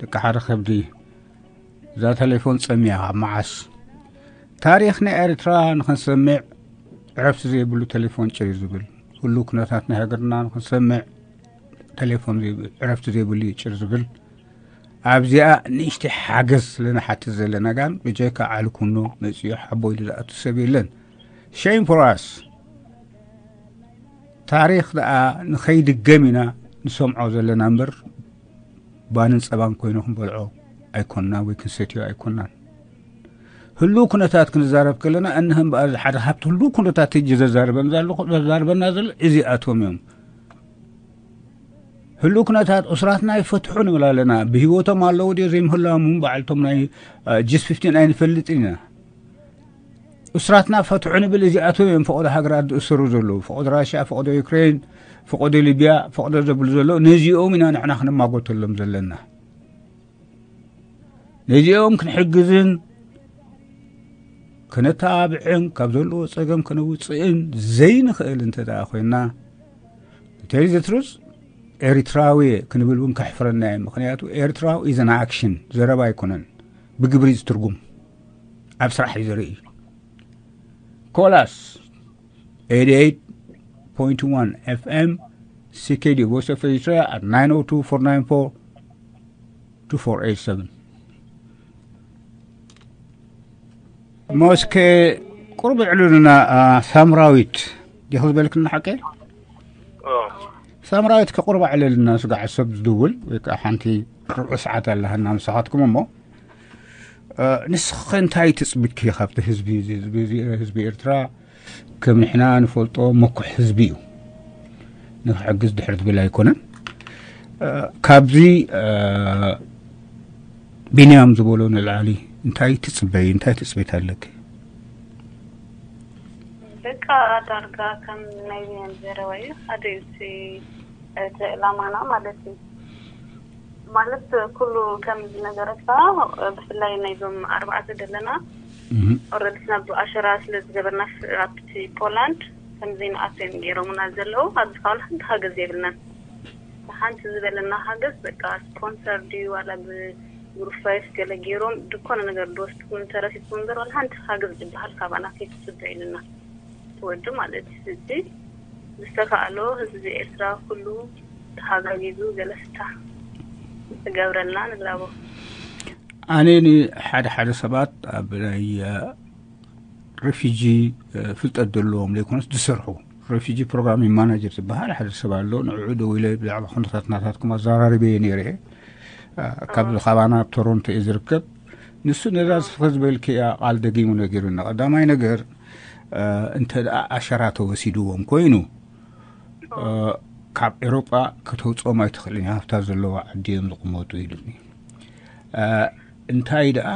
ደቂ ሓደ ከብዲ እዛ ቴሌፎን ጸሚያ ካብ መዓስ ታሪኽ ናይ ኤርትራ ንኽንሰምዕ ዕረፍቲ ዘይብሉ ቴሌፎን ጭር ዝብል ኩሉ ኩነታት ናይ ሃገርና ንኽንሰምዕ ቴሌፎን ዕረፍቲ ዘይብሉ እዩ ጭር ዝብል ኣብዚኣ ንእሽተይ ሓገዝ ስለንሓትት ዘለና ጋን ብጀካ ዓሊ ኩኖ መጺኡ ሓቦ ኢሉ ዝኣቱ ሰብ የለን። Shame for us። ታሪኽ ደኣ ንኸይድገም ኢና ንሰምዖ ዘለና እምበር ባንን ጸባን ኮይኖ ክንበልዖ ኣይኮንና ወይ ክንሰትዮ ኣይኮንናን። ህሉ ኩነታት ክንዛረብ ከለና እንህ እምበኣር ሓደ ካብቲ ህሉ ኩነታት ሕጂ ዘዛርበና ዘሎ እዚ ኣቶም እዮም። ህሉ ኩነታት ኡስራትና ይፈትሑ ንብል ኣለና። ብህይወቶም ኣለዉ ድዮ ዘይምህላዎም እውን በዓልቶም ናይ ጂስ ፊፍቲን ኣይንፈልጥን ኢና። ኡስራትና ፈትሑ ንብል እዚኣቶም እዮም ፈቐዶ ሃገራት ዝእሰሩ ዘለዉ። ፈቐዶ ራሽያ፣ ፈቐዶ ዩክሬን፣ ፈቐዶ ሊብያ፣ ፈቐዶ ዘብሉ ዘለዉ ነዚኦም ኢና ንሕና ክንማጎተሎም ዘለና። ነዚኦም ክንሕግዝን ከነተባብዕን ካብ ዘለዎ ጸገም ከነውፅእን ዘይንኽእል እንተ ደኣ ኮይና ተሪዘትሩዝ ኤሪትራዊ ክንብል እውን ከሕፍረና እዩ። ምክንያቱ ኤርትራዊ ኢዘን ኣክሽን ዘረባ ኣይኮነን ብግብሪ ዝትርጉም ኣብ ስራሕ እዩ ዘርኢ። ኮላስ eighty-eight point one F M C K D Voice of Eritrea at nine oh two four nine four two four eight seven. ሞስኬ ቁርብ ዕልልና ሳምራዊት ዲኹ ዝበልክና ሓቀ ሳምራዊት ከቁርባ ዕልልና ስጋዕ ሰብ ዝድውል ወይ ከዓ ሓንቲ ርብዒ ሰዓት ኣለሃና ምሳኻትኩም እሞ ንስኸ እንታይ ትፅብኪ ካብቲ ህዝቢ ህዝቢ ኤርትራ ከም ንሕና ንፈልጦ መኩሕ ህዝቢ እዩ። ንክሕግዝ ድሕር ዝብል ኣይኮነን። ካብዚ ቢንያም ዝበሎ ንላዕሊ እንታይ ትፅበይ እንታይ ትፅቢት ኣለኪ? በቃ ዳርጋ ከም ናይ ቢንያም ዘረባ እዩ። ሓደ እዩ እቲ ዕላማና ማለት እዩ። ማለት ኩሉ ከም ዝነገረካ ብፍላይ ናይዞም ኣርባዕተ ዘለና ኦረዲ ናብ ኣሸራ ስለ ዝገበርና ኣብቲ ፖላንድ ከም ዘይንኣቱ እዮም ገይሮምና ዘለዉ። ኣብዚ ካባና ሓንቲ ሃገዝ የብልናን። ሓንቲ ዝበለና ሃገዝ በቃ ስፖንሰር ድዩ ዋላ ብግሩፕ ፋይፍ ገለ ገይሮም ድኮነ ነገር ድወስድኩም እንተረፊድኩም እምበር ዋላ ሓንቲ ሃገዝ ዝበሃል ካባና ከይትፅበ ኢልና። ትወዱ ማለት እዩ። ሕጂ ዝተኻእሎ ህዝቢ ኤርትራ ኩሉ ተሓጋጊዙ ገለ ፍታሕ ክገብረልና ንላቦ። ኣነ ንሓደ ሓደ ሰባት ኣብ ናይ ሬፊጂ ፍልጠት ዘለዎም ዘይኮነስ ዝሰርሑ ሬፊጂ ፕሮግራሚንግ ማናጀር ዝበሃል ሓደ ሰብ ኣሎ። ንዕኡ ደዊለ ብዛዕባ ኩነታት ናታትኩም ኣዘራሪበየ ነይረ እየ። ካብዚ ካባና ኣብ ቶሮንቶ እዩ ዝርከብ። ንሱ ነዛ ስፈ ዝበልክያ ቃል ደጊሙ ነጊሩና። ቀዳማይ ነገር እንተ ደኣ ኣሸራ ተወሲድዎም ኮይኑ፣ ካብ ኤሮጳ ከተውፅኦም ኣይትኽእልን እያ፣ ኣብታ ዘለዋ ዓዲ እዮም ዝቕመጡ ኢሉኒ። እንታይ ደኣ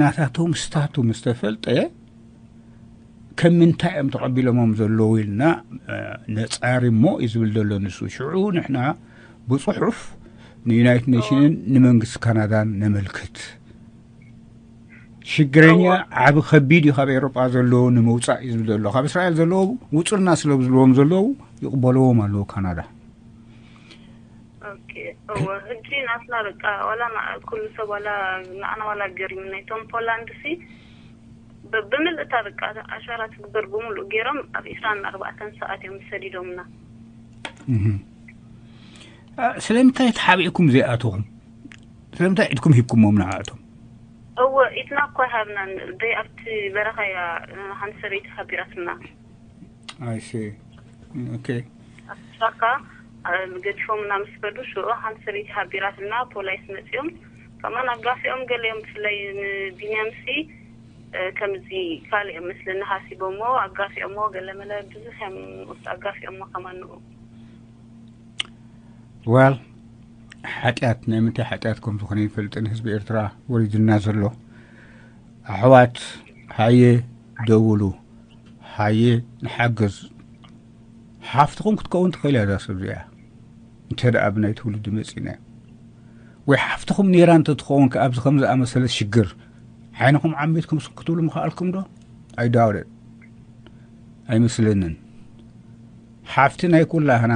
ናታቶም ስታቱ ምስ ተፈልጠ፣ ከም ምንታይ እዮም ተቐቢሎሞም ዘለዉ ኢልና ነፃሪ እሞ እዩ ዝብል ዘሎ ንሱ። ሽዑ ንሕና ብፅሑፍ ንዩናይትድ ኔሽንን ንመንግስቲ ካናዳን ነመልክት። ሽግረኛ ዓቢ ከቢድ እዩ ካብ ኤሮጳ ዘለዉ ንምውፃእ እዩ ዝብል ዘሎ። ካብ እስራኤል ዘለዉ ውፁልና ስለ ዝብልዎም ዘለዉ ይቕበልዎም ኣለዉ ካናዳ። ኦኬ። እወ፣ ሕጂ ናትና በቃ ዋላ ና- ኩሉ ሰብ ዋላ ንዓና ዋላ ገሪሙ ናይቶም ፖላንድ ሲ ብ- ብምልእታ በቃ ኣሻራ ትግበር ብምሉእ ገይሮም ኣብ ዕስራን ኣርባዕተን ሰዓት እዮም ሰዲዶምና። እህ። አ፣ ስለምንታይ ተሓቢእኩም ዘይኣተኹም? ስለምንታይ ኢድኩም ሂብኩሞም ንዓኣቶም? እወ፣ ኢድና እኮ ሃብናን ደይ ኣብቲ በረኻ እያ። ሓንቲ ሰበይቲ ሃቢራትና። I see. Okay. ሻካ ገዲፎምና ምስ ከዱ ሽዑ ሓንቲ ሰበይቲ ሃቢራትና ፖላይስ መፂኦም ከማን ኣጋፊኦም ገሊኦም ብፍላይ ንቢንያምሲ ከምዚ ካልእ እዮም መስለኒ ሃሲቦሞ ኣጋፊኦሞ ገለመለ ብዙሕ እዮም ውስጥ ኣጋፊኦሞ ከማን ንኡ well ሓጢኣት ናይ ምንታይ ሓጢኣት ከም ዝኾነ ይፈልጥን ህዝቢ ኤርትራ ወሪድና ዘሎ ኣሕዋት ሃየ ደውሉ ሃየ ንሓግዝ ሓፍትኹም ክትከውን ትኽእል እያ እዛ ሰብ እዚኣ እንተ ደኣ ብናይ ትውልዲ መጺና ወይ ሓፍትኹም ነይራ እንተ ትኸውን ከ ኣብዚ ከም ዝኣመሰለ ሽግር ዓይንኹም ዓሚትኩም ክትብሉ ምኽኣልኩም ዶ I doubt it ኣይመስለንን ሓፍቲ ናይ ኩላህና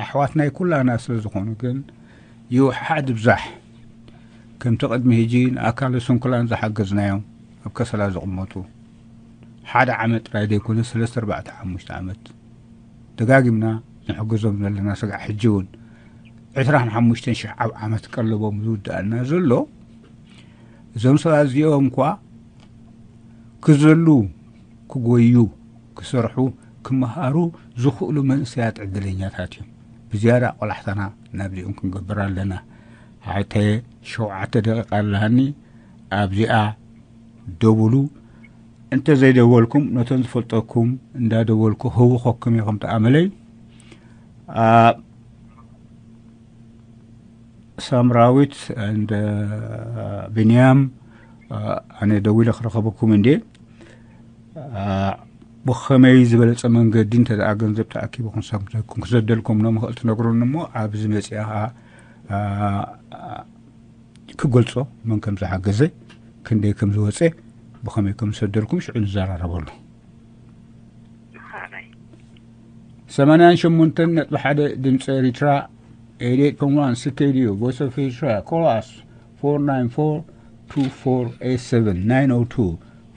ኣሕዋት ናይ ኩላህና ስለ ዝኾኑ ግን ይውሓድ ይብዛሕ ከምቲ ቅድሚ ሕጂ ንኣካለ ስንኩላን ዝሓገዝናዮም ኣብ ከሰላ ዝቕመጡ ሓደ ዓመት ጥራይ ዘይኮነ ሰለስተ ኣርባዕተ ሓሙሽተ ዓመት ደጋጊምና ንሕግዞም ዘለና ስጋዕ ሕጂ እውን ዕስራን ሓሙሽተን ሽሕ ኣብ ዓመት ቀለቦም ዝውድኣልና ዘሎ እዞም ሰባት እዚኦም እኳ ክዘሉ ክጎዩ ክሰርሑ ክመሃሩ ዝኽእሉ መንእሰያት ዕድለኛታት እዮም ብዝያዳ ቆላሕታና ናብዚኦም ክንገብር ኣለና ሓተ ሸውዓተ ደቂቃ ኣለሃኒ ኣብዚኣ ደውሉ እንተ ዘይደወልኩም ነቶም ዝፈልጠኩም እንዳደወልኩ ህውኸኩም እየ ከምቲ ኣመለይ ሳምራዊት and ቢንያም ኣነ ደዊለ ክረኸበኩም እንዴ ብኸመይ ዝበለፀ መንገዲ እንተ ደኣ ገንዘብ ተኣኪቡ ክንሰደልኩም ነው ምኽእል ትነግሩኒ እሞ ኣብዚ መፅኣ ከዓ ክገልፆ መን ከም ዝሓገዘ ክንደይ ከም ዝወፀ ብኸመይ ከም ዝሰደልኩም ሽዑ ንዘራረበሉ ሰማንያን ሸሞንተን ነጥቢ ሓደ ድምፂ ኤሪትራ eighty-eight point one C K D U Voice of Eritrea call us four nine four two four eight seven nine oh two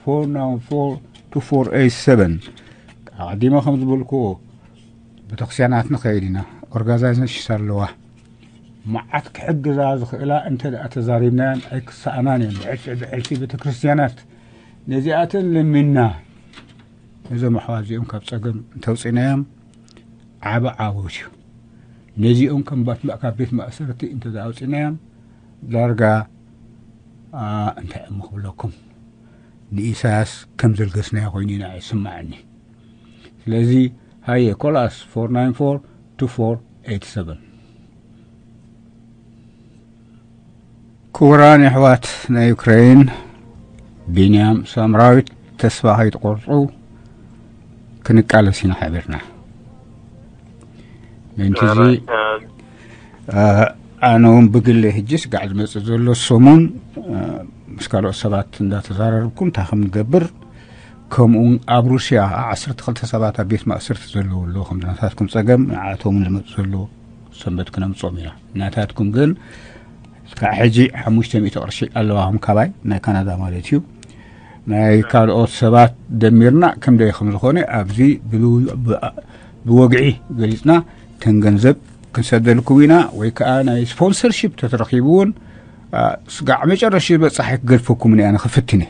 four nine four two four eight seven ኣቐዲመ ከም ዝበልኩዎ ቤተክርስትያናት ንኸይድ ኢና ኦርጋናይዜሽንስ ኣለዋ መዓት ክሕግዛ ዝኽእላ እንተ ደኣ ተዛሪብናያን ኣይክሰኣናን እየን ብሕልፊ ብሕልፊ ቤተክርስትያናት ነዚኣተን ለሚና ነዞም ኣሕዋት እዚኦም ካብ ጸገም እንተውፂናዮም ዓቢ ዓወት እዩ ነዚኦም ከም ባት- ካብ ቤት ማእሰርቲ እንተ ኣውፂናዮም ዳርጋ ኣ፣ እንታይ እሞ ክብለኩም ንኢሳያስ ከም ዘልገስናዮ ኮይኑ ኢና ይስማዓኒ ስለዚ ሃየ call us four nine four two four eight seven ክቡራን የሕዋት ናይ ዩክሬን ቢንያም ሳምራዊት ተስፋ ከይትቆርፁ ክንቃለስ ኢና ሓቢርና ምእንቲ እዚ ኣነ እውን ብግለ ሕጂ ስጋዕ ዝመፅእ ዘሎ ሰሙን ምስ ካልኦት ሰባት እንዳተዛራርብኩም እንታይ ከም ንገብር ከምኡ እውን ኣብ ሩስያ ዓሰርተ ክልተ ሰባት ኣብ ቤት ማእሰርቲ ዘለዉ ኣለዉ ከም ናታትኩም ፀገም ንዓቶም ዝመፁ ዘለዉ ሰንበት ክነምፅኦም ኢና ናታትኩም ግን ካብ ሕጂ ሓሙሽተ ሚእቲ ቅርሺ ኣለዋ ከም ካባይ ናይ ካናዳ ማለት እዩ ናይ ካልኦት ሰባት ደሚርና ክንደይ ከም ዝኾነ ኣብዚ ብወግዒ ገሊፅና ተን ገንዘብ ክንሰደልኩም ኢና ወይ ከዓ ናይ ስፖንሰርሺፕ ተተረኪቡ እውን ስጋዕ መጨረሽ በፃሒ ክገድፈኩም እያ ንክፍትነ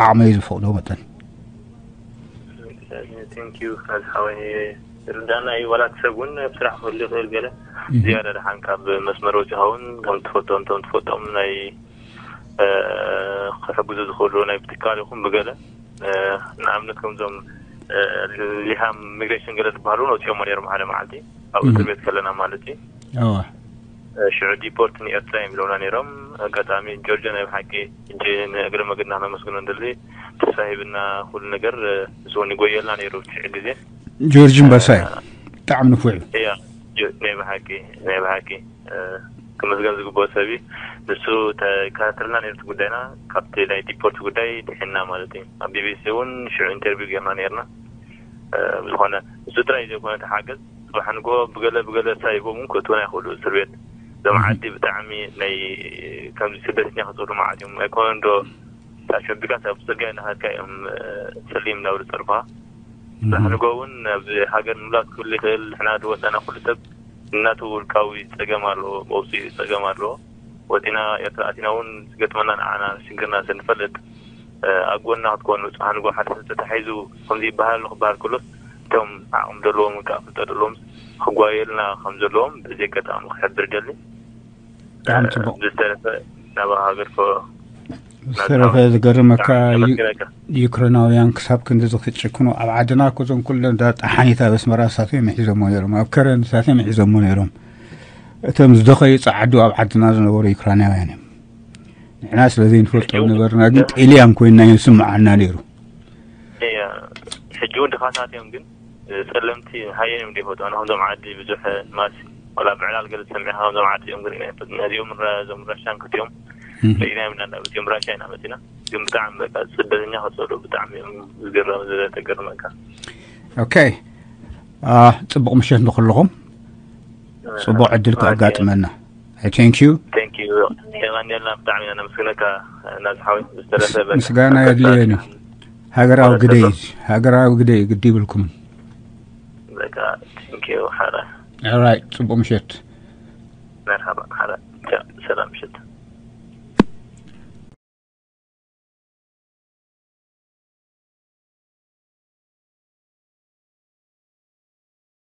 ዓቕመይ ዝፈቕዶ መጠን ቴንኪዩ ካልሓወይ ርዳና እዩ ዋላት ሰብ እውን ኣብ ስራሕ ክህሉ ይኽእል ገለ ዝያዳ ደሓን ካብ መስመር ወፂኻ እውን ከም ትፈቶም ቶም ትፈጦም ናይ ክሕግዙ ዝኽእሉ ናይ ብትካል ይኹን ብገለ ንኣብነት ከምዞም ሊሃም ሚግሬሽን ገለ ዝበሃሉ እውን ወፂኦም ነይሮም ሓደ መዓልቲ ኣብ እስር ቤት ከለና ማለት እዩ። ሽዑ ዲፖርት ንኤርትራ እዮም ኢለውና ነይሮም። ኣጋጣሚ ጆርጆ ናይ ብሓቂ እጂ ንእግረ መገድና ከነመስግኖ እንደሊ ተስፋ ሂብና ኩሉ ነገር። ንሱ እውን ይጎየልና ነይሩ ሽዑ ግዜ። ጆርጅ እምበሳ እዩ። ብጣዕሚ ንፉዕ እዩ። እያ። ናይ ብሓቂ ናይ ብሓቂ ክምስገን ዝግብኦ ሰብ እዩ። ንሱ ተከታተልና ነርቱ ጉዳይና ካብቲ ናይ ዲፖርት ጉዳይ ድሒና ማለት እዩ። ኣብ ቢቢሲ እውን ሽዑ ኢንተርቪው ጌርና ነርና። ብዝኾነ ንሱ ጥራይ ዘይኮነ ተሓገዝ፣ ጽባሕ ንግሆ ብገለ ብገለ ሳይቦም እውን ክእትውና ይኽእሉ እስር ቤት። እዞም ዓዲ ብጣዕሚ ናይ ከምዚ ስደተኛ ክፅሉ መዓት እዮም። ኣይኮነን ዶ ታሸቢካ ኣብ ፅርግያ እናኸድካ እዮም። ፀሊም ናብሪ ፀርፋ። ብሕንጎ እውን ኣብ ሃገር ምምላስ ክህሉ ይኽእል። ንሕና ዝወፀና ኩሉ ሰብ እናቱ ውልቃዊ ፀገም ኣለዎ፣ መውፅኢ ፀገም ኣለዎ። ወፂና ኤርትራ ኣቲና እውን ዝገጥመና ንዓና ሽግርና ስንፈልጥ ኣብ ጎና ክትኮኑ። ብፅሓ ንጎ ሓደ ሰብ ተታሒዙ ከምዚ ይበሃል ኣሎ ክበሃል ከሎስ እቶም ዓቕሚ ዘለዎም ወይ ከዓ ፍልጠት ዘለዎም ክጓየልና ከም ዘለዎም በዚ ኣጋጣሚ ክሕብር ደሊ። ብጣዕሚ ፅቡቅ። ብዝተረፈ ናብ ሃገር ኮ ዝተረፈ ዝገርመካ ዩ- ዩክሬናውያን ክሳብ ክንዲ ዝክጭክኑ ኣብ ዓድና እኮ እዞም ኩሎም እዛ ጠሓኒት ኣብ ኣስመራ እሳቶም እዮም ሒዞሞ ነይሮም፣ ኣብ ከረን እሳቶም እዮም ሒዞሞ ነይሮም። እቶም ዝደኸዩ ጸዓዱ ኣብ ዓድና ዝነበሩ ዩክራናውያን እዮም። ንሕና ስለ ዘይንፈልጦም ነበርና፣ ግን ጥልያን ኮይና ይስምዓና ነይሩ። ሕጂ እውን ድኻታት እዮም ግን ጸለምቲ ሃየን እዮም ዘይፈጡ ኣነ ከምዞም ዓዲ ብዙሕ ማስ ወላ ብዕላል ገለ ዝሰሚዕካ ከምዞም ዓዲ እዮም ግን ነዚኦም እዞም ራሻን ክቲኦም ርኢና የብልና እንዳበት እዮም ራሻ ኢና መፂና ግን ብጣዕሚ በቃ ስደተኛ ከፀሉ ብጣዕሚ እዮም ዝገረም ዘተገርመካ። ኦኬ። ጽቡቕ ምሸት ንኹልኹም። ጽቡቕ ዕድል ክኣጋጥመና። Thank you። Thank you። የቐንየልና ብጣዕሚ ኢና ነመስግነካ ናዝሓዊ ዝተረፈ በቃ ምስጋና የድልየን እዩ። ሃገራዊ ግደይ ሃገራዊ ግደይ ግዲ ይብልኩም። በቃ thank you ሓራ። Alright፣ ጽቡቕ ምሸት። መርሓባ ሓራ። ሰላም ምሸት።